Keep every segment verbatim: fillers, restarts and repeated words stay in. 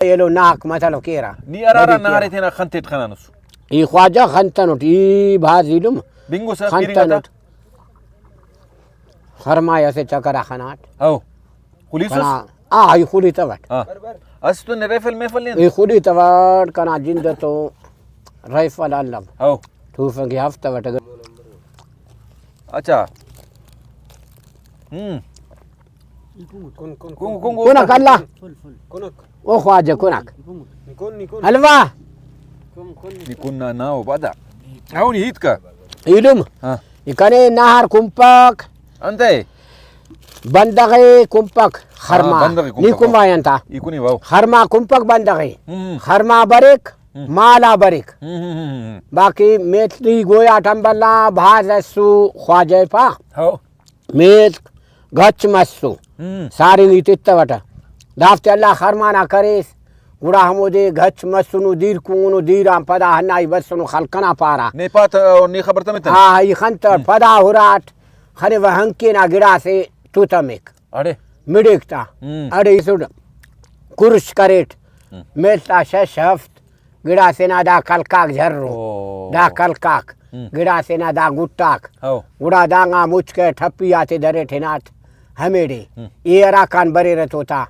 ایلو ناک متلو کیرہ۔ نی ہرا ہرا ودی کیرہ۔ نہارے تینا خن تیٹ خنانس؟ ای خواجہ خن تنٹ، ای بھاز ایلم بنگسہ خن پیرنگ آتا؟ تنٹ۔ خرما اسہ چکرا خناٹ۔ ہو۔ خلیسس؟ کنا، آ، ای خلیتوٹ۔ ہاں۔ اس تو نے ریفل میفل نہیں؟ ای خلیتوٹ، کنا جند تو ریفل الو۔ ہو۔ توفنگ ہفتہ وٹ۔ اچھا۔ ہم۔ کن، کن، کن، کن۔ کنک اللہ۔ کنک۔ او خواجہ کنک۔ نی کن، نی کن۔ حلوا۔ نی کن نا، نا، او بادا۔ او نی ہیت کا۔ ایلم۔ ہاں۔ ای کنے نہار کمپک۔ انتئے؟ بندغ ءِ کمپک خرما۔ ہاں، بندغ ءِ نی کمپک، کمبا ہاں۔ انت آ؟ ای کنی واو۔ خرما کمپک بندغ ءِ۔ ہم۔ خرما بریک، ہم۔ مالا بریک۔ ہم، ہم، ہم، ہم۔ باقی میل ٹی گویا ٹمبل نا بھاز اسو خواجہ پا۔ ہو۔ میل گچ مسو۔ ہم۔ سارے نی تتوٹہ۔ دافتے اللہ خرمانا کریس۔ گڑا ہمودے گچ مسنو، دیر کنگنو، دیر آن پدا ہندا ای بسنو خلق ئنا پارہ۔ نے پات، آ، نے خبر تمتنو۔ ہاں، ای خنتہ ہم۔ پدا ہراٹ، خنوہ ہنکین آ گڑاسے تو تمک۔ اڑے۔ مڑیک تا۔ ہم۔ اڑے ایسٹ کرش کریٹ۔ ہم۔ میل تا شش ہفت گڑاسے نا دا کلکاک جھرو۔ او۔ دا کلکاک۔ ہم۔ گڑاسے نا دا گٹاک۔ ہو۔ گڑا دانگا مچ کہ ٹھپی آتے دریٹ ہناٹ۔ ہمیڑے ہم۔ اے ہراکان بریرہ تو تا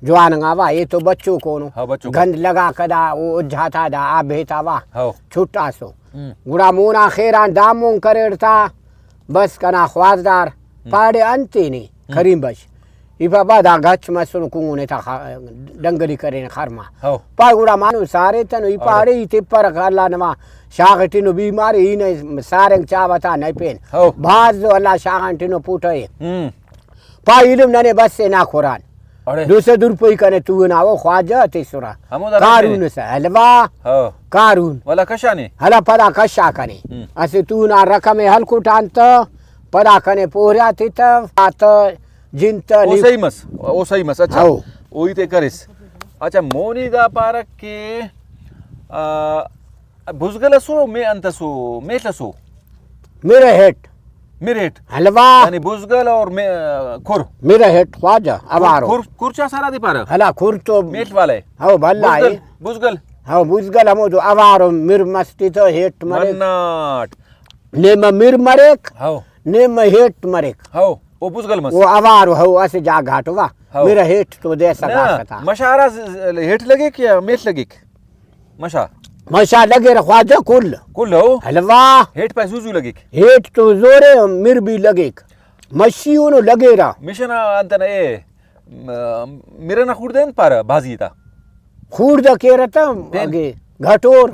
جوان انگا وا، اے تو بچوک اونو۔ ہاں، بچوک۔ گند لگا کدا او اجھاتا دا آ بھیتا وا۔ ہو۔ چھٹاسو۔ ہم۔ گڑا مونا خیران دا مون کریڑ تا، بس کنا خواردار ہم۔ پاڑے انتینے ہم۔ کریم بش۔ ای پا با دا گچ مسنو کنگنے تا خا-، ڈنگلی کرینے خرما۔ ہو۔ پا گڑا مانو ساریتنو، ای اڑے۔ پاڑے ای تپرہ اللہ نما شاغ ٹی نو بیمار ای نئے سارنگ چاوہ تا نئے پین۔ ہو۔ بھاز اللہ شاغان ٹی نو پوٹہ ءِ۔ ہم۔ پا ایلم ننے بس نا قرآن۔ اڑے۔ دو سد روپئی کنے تو نا او خواجہ تیسرا۔ ہمودا کارون بیٹھے۔ سا حلوا۔ ہو۔ کارون۔ ولا کشانے۔ ہلا پدا کشا کنے۔ ہم۔ اسہ تو نا رقم ءِ ہلکٹ آن تہ پدا کنے پوریا تتو آتہ جن تہ او نی-، صحیح مس، او صحیح مس، اچھا۔ ہو۔ او ہیتے کریس۔ اچھا، مونی دا پارہ کہ، آ، بزگل اسو، مے-، انت اسو، میل اسو؟ میرے ہیٹ۔ میرے ہیٹ۔ حلوا۔ یعنی بزگل اور مے-، کھر۔ میرے ہیٹ خواجہ، اوارو۔ کھر، کھر چا سارا دی پارہ؟ ہلا، کھر تو میل والے۔ ہو، بھلا ہے۔ بزگل، بزگل۔ ہو، بزگل ہمو تو اوارو مر مستی تو ہیٹ مرے۔ مناٹ۔ نیمہ مر مریک، ہو۔ نیمہ ہیٹ مریک۔ ہو، او بزگل مس۔ او اوار ہو، اسہ جاگہ ٹو وا۔ ہو۔ میرا ہیٹ تو دے نہ، سکا ستا۔ مشا ہرا ز-، ز-، ہیٹ لگیک یا میل لگیک؟ مشا۔ مشا لگیرہ خواجہ کل۔ کل ہو؟ حلوا۔ ہیٹ پائے زو زو لگیک؟ ہیٹ تو زورے مر بھی لگیک۔ مشی اونو لگیرہ۔ مشنا انت نا اے، م-، مرنا خوڑدہ انت پارہ بھازی تا؟ خوڑدہ کیرہ تا پین۔ اگے گھٹور۔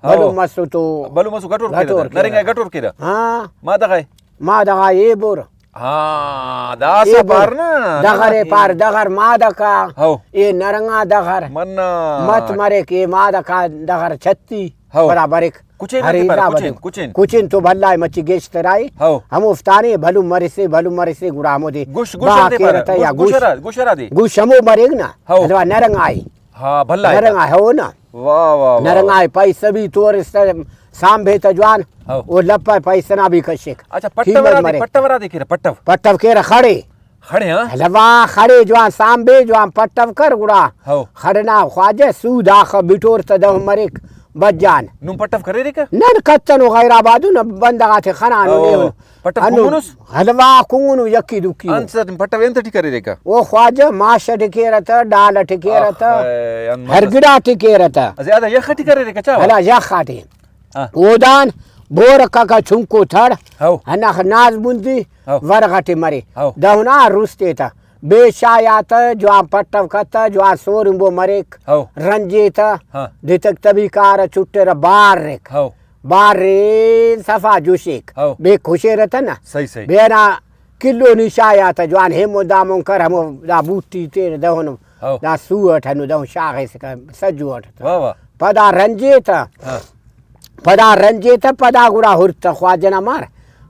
ہو۔ بھلو مسو تو۔ بھلو مسو گھٹور کیرہ گھٹور تا۔ کیرہ۔ نرنگا گھٹور کیرہ۔ ہاں۔ مادہ غائے۔ مادہ غائے ایبور۔ ہاں، داسہ ایبور۔ پار نا۔ دغر ءِ پار، دغر مادہ کا۔ ہو۔ اے نرنگا دغر۔ منا۔ مت مریک، اے مادہ کا دغر چھتی۔ ہو۔ پدا بریک۔ کچین ہر انت پارہ، حساب کچین، دے۔ کچین۔ کچین تو بھلا ءِ مچی گیشتر آئی۔ ہو۔ ہموفتانے بھلو مرسے، بھلو مرسے گڑا ہمودے گش، گش بہا انت پارہ؟ کیرہ تا یا گش، گش گش۔ ہرا، گش ہرا دے؟ گش ہمو مریک نا۔ ہو۔ ہلوا نرنگ آئی۔ ہاں، بھلا ءِ نرنگ تا۔ آ، ہو نا۔ واہ، واہ، واہ، نرنگ واہ۔ آ پیسہ بھی تورس تا سانبے تا جوان، ہو۔ او لپہ پیسہ نا بھی کشک۔ اچھا، پٹو قیمت ہرا دے، مرے۔ پٹو ہرا دے کیرہ، پٹو؟ پٹو کیرہ خڑے۔ خڑے، ہاں؟ ہلوا خڑے جوان سانبے جوان پٹو کر گڑا۔ ہو۔ خڑنا خواجہ سود آخہ بٹور تا دہن مریک بجان۔ نم پٹو کریرے کہ؟ نن کتنو غیر آبادو نہ بندغ آتے خنانو ہو۔ نیہن۔ پٹو انو کنگنس؟ ہلوا کنگنو یکی دکی۔ انت سٹ پٹو انت ٹی کریرے کہ؟ او خواجہ ماش ٹی کیرہ تہ، ڈال ٹی کیرہ تہ، آخے، انت ہر مس۔ گڑا ٹی کیرہ تہ۔ زیادہ یخ ٹی کریرے کہ چا؟ ہلا یخ ٹی۔ ہاں۔ اودان بورک کا چنکو تھڑ، ہو۔ ہناخہ ناز بندی، ہو۔ ورغ ٹی مرے۔ ہو۔ دہنا رستے تہ۔ بے شایا تہ، جوان پٹو کتہ، جوان سورمبو مریک۔ ہو۔ رنجے تہ، ہاں۔ دتک تبی کارہ چٹرہ بارک۔ ہو۔ بارین صفا جوشیک۔ ہو۔ بے کشیرہ تہ نا۔ صحیح، صحیح۔ بے نا کلو نی شایا تہ جوان ہیمون دامون کر ہمو دا بوٹی تیر دہن ہو۔ دا سو اٹ ہنو دہن شاغیس کہ سجو اٹ تہ۔ واہ، واہ۔ پدا رنجے تہ۔ ہاں۔ پدا رنجے تہ پدا گڑا ہر تہ خواجہ نا مار۔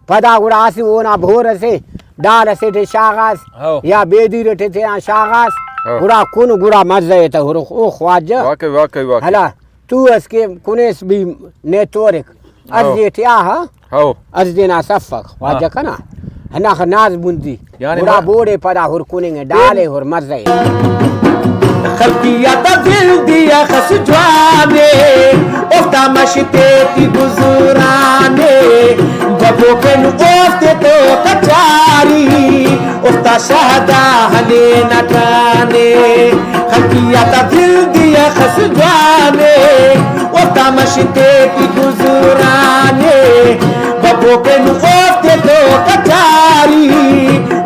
پدا گڑا اسہ اونا بھور اسے ڈال اسے ٹی شاغاس ہو۔ یا بیدیر ٹی تینا شاغاس ہو۔ گڑا کن گڑا مزہ ءِ تہ ہرو او خواجہ۔ واقعی، واقعی، واقعی۔ ہلا۔ تو اس کہ کنیس بھی نے تورک۔ ہو۔ ارزی ٹی آہا۔ ہو۔ ارزی نا سفک، واجہ ہاں۔ کنا۔ ہناخہ ناز بندی۔ یعنی گڑا ما-، بوڑے پدا ہر کننگ ءِ، ڈالے ہر مزہ ءِ۔ خلقیات آ زندی اخس جوانے، اوفتا مش تیٹی گزرانے، ببو پین اوفتے تو کچاری، اوفتا شادا ہنے نٹانے۔ خلقیات آ زندی اخس جوانے، اوفتا مش تیٹی گزرانے، ببو پین اوفتے تو کچاری،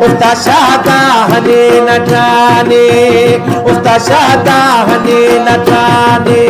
اوفتا شادا ہنے نٹانے، اوفتا شادا ہنے نٹانے۔